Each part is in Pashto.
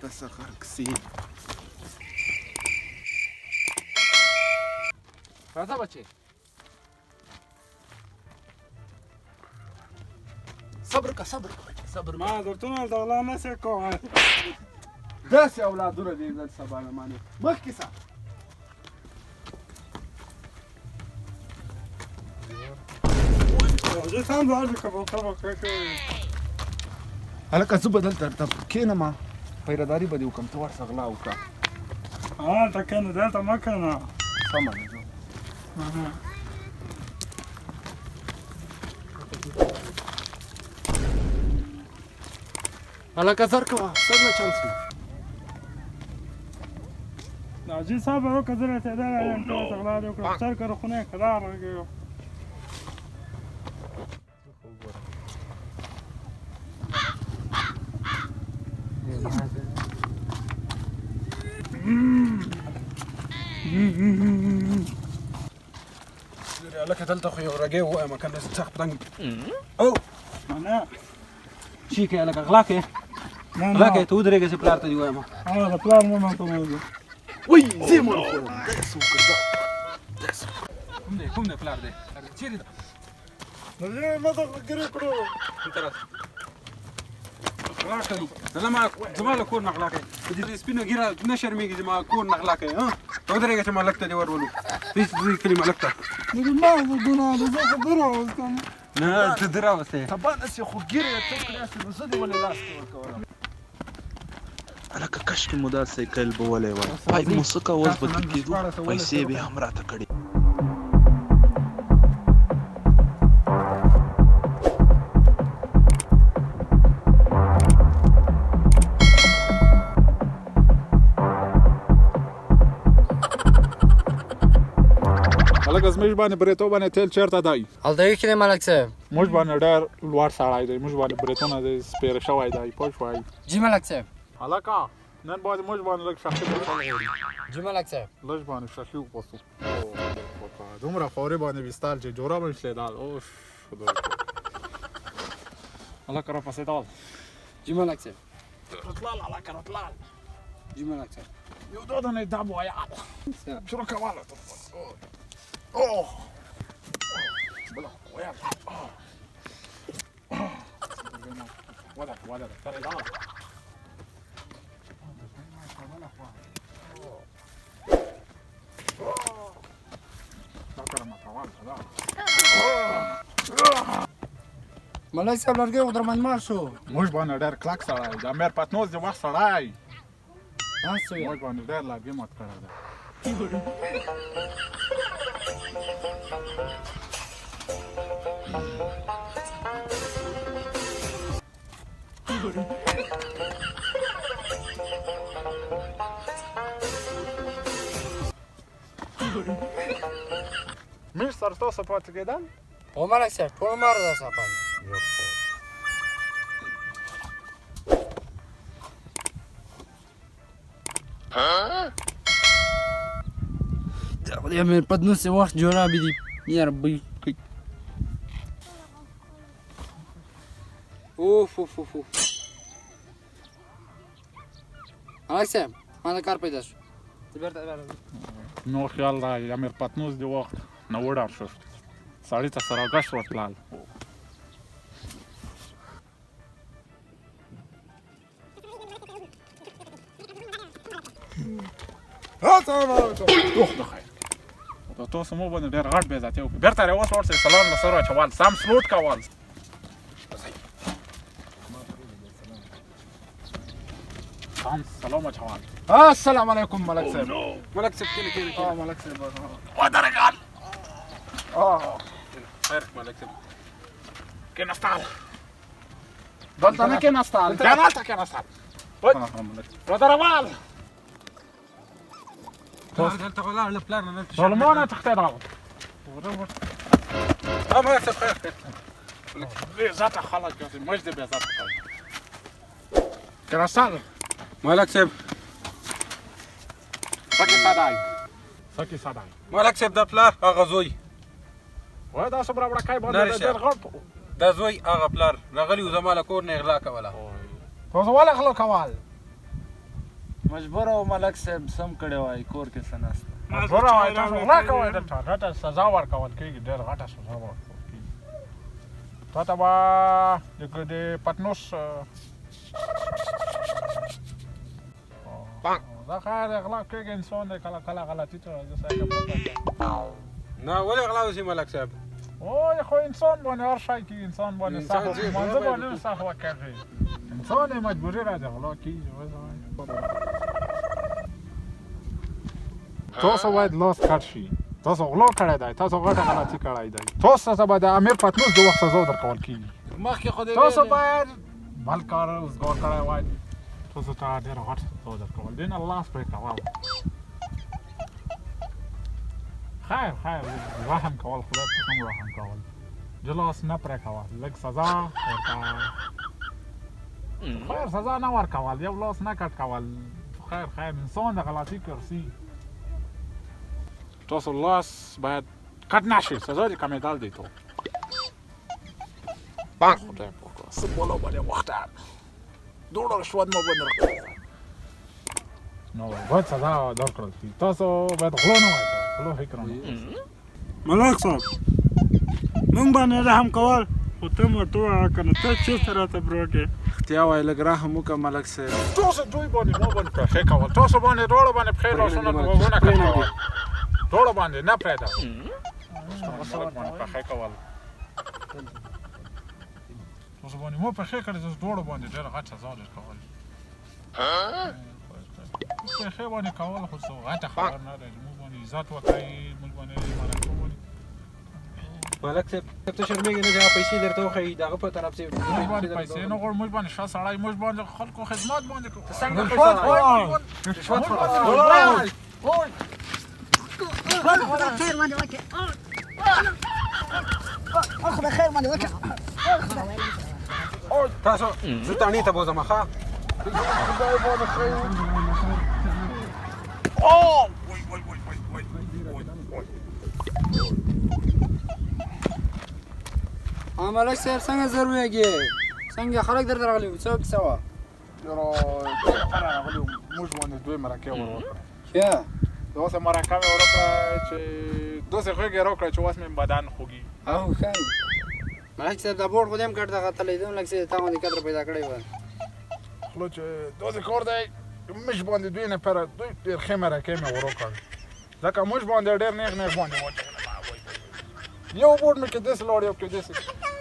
څه غرق سي. راځه بچې، صبر کا، صبر کا بچې، صبر کا. ما درتونه د غلا نه سې کوی. داسې اولادونه دې نن سبا زمانې. مخکې سه. زه سم راځم که به کبه کړې. هلکه زه به دلته درته کښېنم، پیرداري به دې وکړم، ته ورسه غلا وکړه. هلته کښېنه، دلته مه کښېنه. سمه ده، ځه. هلکه زر کوه، څنګه چل شو؟ حاجي صاحب وکړه، زه راته دا وایم چې اوس غلا دې وکړه، سر کړه خونه یې قرار راکړه. هلکه دلته خو یو رګی ووایم که نه څخ پتنګ. او نه. چی کوې هلکه؟ غلا کوې؟ نه. غلا کوې؟ ته ودرېږه چې پلار ته دې ووایم. د پلار نه ماته وایي. وای زه مور خورم، داسې وکړه، داسې. کوم دی، کوم دی پلار دی؟ چېرې دی؟ زه ما ته ګرې کړو. دلته راشه. غلا کوي، زما له کور نه غلا کوي. په دې سپینه ږیره نه شرمېږي، زما کور نه غلا کوي. ها، ته ودرېږه چې ملک ته دې ور ولو. دې کلي ملک ته. ما ګناه ده، زه خو دراوستم. نه، ته دراوستې. سبا داسې خو ږیره یې ته کړې هسې، نو زه دې ولې لاس کې ورکولم؟ هلکه کشکې مو دا سایکل بولی وای، پایپ مو څه کا، اوس به ترې کېدو، پیسې به یې هم راته کړې. هلکه زموږ باندې برېتو باندې تیل چېرته دی؟ هلته یې کښې دی ملک صاحب. موږ باندې ډېر لوړ سړی دی، موږ باندې برېتونه دی سپېره شوی دی، پوه شوی؟ جي ملک صاحب. هلکه نن باندې موږ باندې لږ شخصي بوتل غواړي. جي ملک صاحب. لږ باندې شخصي وباسو. دومره خاورې باندې ویستل چې جوړه مې شلېدل. اوف خدای. هلکه راپسېدل. جي ملک صاحب. راتلل هلکه راتلل. جي ملک صاحب. یو دا دانه دم وایل. شروع کوله. اوه بله وایل. وده وده ترېدل. ملک صاحب لرګی خو درباندې مات شو. موږ باندې ډېر کلک سړی د امیر پتنوس د وخت سړی. دا څه وایې؟ موږ باندې ډېر لرګی مات کړی دی. موږ سره تاسو پاتې کېدل؟ هو ملک صاحب، ټول عمر درسره پاتې. د امیر پتنوس وخت جورابې دي، یاره بوی کوي. اوف اوف اوف اوف. ملک صاحب ما ته کار پیدا شو، زه بېرته راځم. نو خیال دی امیر پتنوس د وخت نه وډار شو، سړي ته سراګش ورتلل. السلام علیکم. روح د خیر. دا تاسو مو باندې ډېر غټ بې عزتي وکړه. بېرته راوسه ورسئ، سلام له سره اچول، سم سلوټ کول. سم سلام اچول. السلام علیکم ملک صاحب. ملک صاحب کښېنه کښېنه کښېنه. ملک صاحب. ودرېږل. خیر ملک صاحب. کښېناستل. دلته نه کښېناستل، بیا هلته کښېناستل. ودرول. دلته ولاړ له پلار نه دلته. ظلمانه تښتېدل. ملک صاحب خیر خیر. بې عزته خلک داسې موږ دې بې عزته کړي. کښېناستل. ملک صاحب. څه کیسه دی؟ څه کیسه دی؟ ملک صاحب دا پلار هغه زوی. وای دا څومره وړکی باندې نرشه. ډېر غټ. دا زوی هغه پلار راغلي وو، زما له کور نه یې غلا کوله. تاسو ولې غلا کول؟ مجبور او ملک صاحب سم کړی وای کور کې څه نشته. مجبور وای تاسو غلا کوئ، دلته غټه سزا ورکول کېږي، ډېر غټه سزا ورکول کېږي. تا ته به د پتنوس دا خیر غلا کېږي، انسان دی کله کله غلطي ته راځي. نه ولې غلا وشي ملک صاحب؟ وای خو انسان باندې هر شی کېږي، انسان باندې سهو مانځه باندې سهوه کوي، انسان یې مجبوري راځي غلا کېږي. تاسو باید لاس کټ شي، تاسو غلا کړی دی، تاسو غټه غلطي کړی دی، تاسو ته به د امیر پتنوس د وخت سزا درکول کېږي. مخکې خو تاسو باید بل کار روزګار کړی وای، تاسو ته ډېره غټه سزا درکول دین لاس پرې کول. خیر خیر رحم کول، خدای په هم رحم کول، د لاس نه پرې کول، لږ سزا ورته خیر سزا نه ورکول، یو لاس نه کټ کول. خیر خیر انسان د غلطي کرسي. تاسو لاس باید کټ نه شي، سزا دې کمېدل دی. تو خدای پاک څه بالا باندې وخته دومره رشوت مو باندې راکړی، نو باید سزا درکړل شي. تاسو باید غلو نه وای، غلو فکر نه. ملک صاحب مونږ باندې رحم کول، خو ته مو ورته ووایه که نه ته چېرته راته پروت یې؟ رښتیا وایې لږ رحم وکړه ملک صاحب. تاسو دوی باندې ما باندې پښې کول، تاسو باندې دواړو باندې پښې لاسونه غوږونه کټ کول، دواړو باندې نه پرېږده، ملک باندې پښې کول، تاسو باندې مو پښې کړې، تاسو دواړو باندې ډېره غټه سزا درکول. پښې باندې کول خو څه غټه خبره نه ده، موږ باندې عزت وکړئ، موږ باندې مرکه باندې. ملک صاحب ته شرمېږې نه چې هغه پیسې درته وښیي، د هغه په طرف چې موږ باندې پیسې نه غواړو، موږ باندې ښه سړی، موږ باندې خلکو خدمت باندې کوو. څنګه رشوت خیر باندې وکړه، خدای خیر باندې وکړه. تاسو زه تاڼې ته بوځم. ښه خدای باندې خیر. ملک صاحب څنګه زر ویږي، څنګه خلک درته راغلي وو، څه کیسه وه؟ یاره راغلي وو، موږ باندې دوې مرکې ور وکړې. ښه داسې مرکه مې ور وکړه چې داسې غږ یې راکړه چې اوس مې بدن خوږي. او ښه ملک صاحب دا بورډ خو دې هم کټ ته ختلی دی، لږ څه تا غوندې قدر پیدا کړی وه. خوله چې داسې کار دی، موږ باندې دوی نفره دوی ډېر ښې مرکې مې ور وکړ، ځکه موږ باندې ډېر نېغ نېغ باندې واچول. یو بورډ مې کې داسې لاړ، یو کې داسې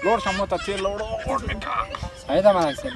لاړ شم، ما ته تېل لاړ، بورډ مې کړ. صحیح ده ملک صاحب.